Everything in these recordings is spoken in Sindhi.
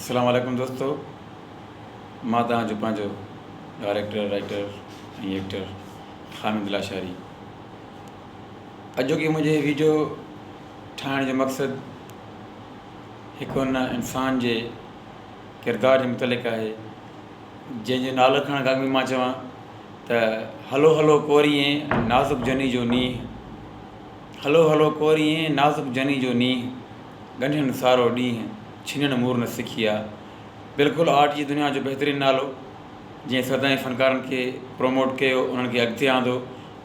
السلام عليڪم دوستو مان توهان جو پنهنجو director writer ۽ actor Hamid Lashari اڄوڪي منهنجي ويڊيو ٺاهڻ جو مقصد هڪ ان انسان جي ڪردار جي متعلق آهي جنهن جو نالو کڻڻ کان اڳ ۾ مان چوان ته هلو هلو ڪوريئين نازڪ جني جو نينهن هلو هلو ڪوريئين نازڪ جني جو نينهن ڳنڍين سارو ڏينهن ڇنڻ مور نه سکيا بلڪل آرٽ جي دنيا جو بهترين نالو جنهن سدائين فنڪارن کي پروموٽ ڪيو انهن کي اڳتي آندو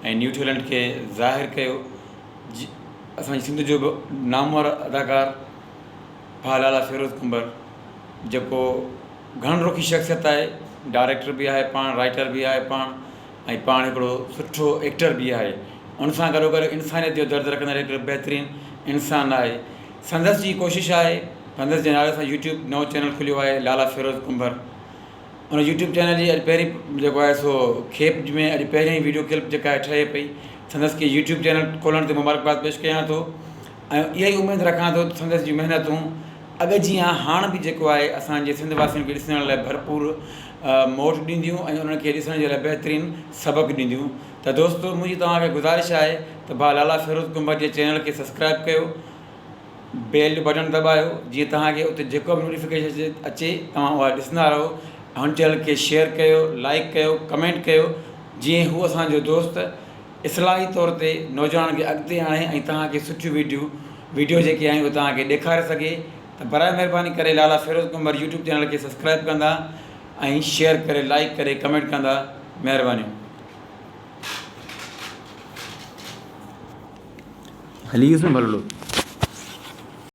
۽ نيو ٽيلنٽ کي ظاهر ڪيو اسان جي سنڌ جو به نامور اداڪار ڀاء لالا فيروز ڪنڀر جيڪو گهڻ رخي شخصيت آهي ڊائريڪٽر به آهي پاڻ رائيٽر به آهي پاڻ ۽ پاڻ هڪڙو سٺو ايڪٽر به آهي ان سان گڏو گڏ انسانيت جو درد رکندڙ هڪڙو بهترين انسان آهي سندس جي ڪوشش آهي سندس جي نالي سان يوٽيوب نئون چينل کليو آهي لالا فيروز ڪنڀر ان يوٽيوب چينل جي اڄ پهرين جيڪو آهي سو کيپ ۾ اڄ پهرين ويڊيو ڪلپ جيڪا آهي ٺهي پئي سندس کي يوٽيوب چينل کولڻ تي مبارڪباد پيش ڪيان ٿو ۽ اها ئي اميد رکان ٿو ته سندس جون محنتون اڳ جيان هاڻ به جيڪو آهي اسان جي سنڌ واسين کي ڏسڻ لاء ڀرپور موٽ ڏينديون ۽ انهن کي ڏسڻ جي لاء بهترين سبق ڏينديون ته دوستو منهنجي توهان کي گذارش آهي ته ڀاء لالا فيروز ڪنڀر جي چينل کي سبسڪرائب ڪيو بيل جو بٽڻ دٻايو جيئن توهان کي اتي جيڪو به نوٽيفڪيشن اچي توهان اها ڏسندا رهو هن چينل کي شيئر ڪيو لائڪ ڪيو ڪمينٽ ڪيو جيئن هو اسان جو دوست اصلاحي طور تي نوجوانن کي اڳتي آڻي ۽ توهان کي سٺيون ويڊيو ويڊيو جيڪي آهن اهي توهان کي ڏيکاري سگهي ته برائي مهرباني ڪري لالا فيروز ڪنڀر يوٽيوب چينل کي سبسڪرائب ڪندا ۽ شيئر ڪري لائيڪ ڪري ڪمينٽ ڪندا مهربانيون. هلي ويس نه ڀلڙو.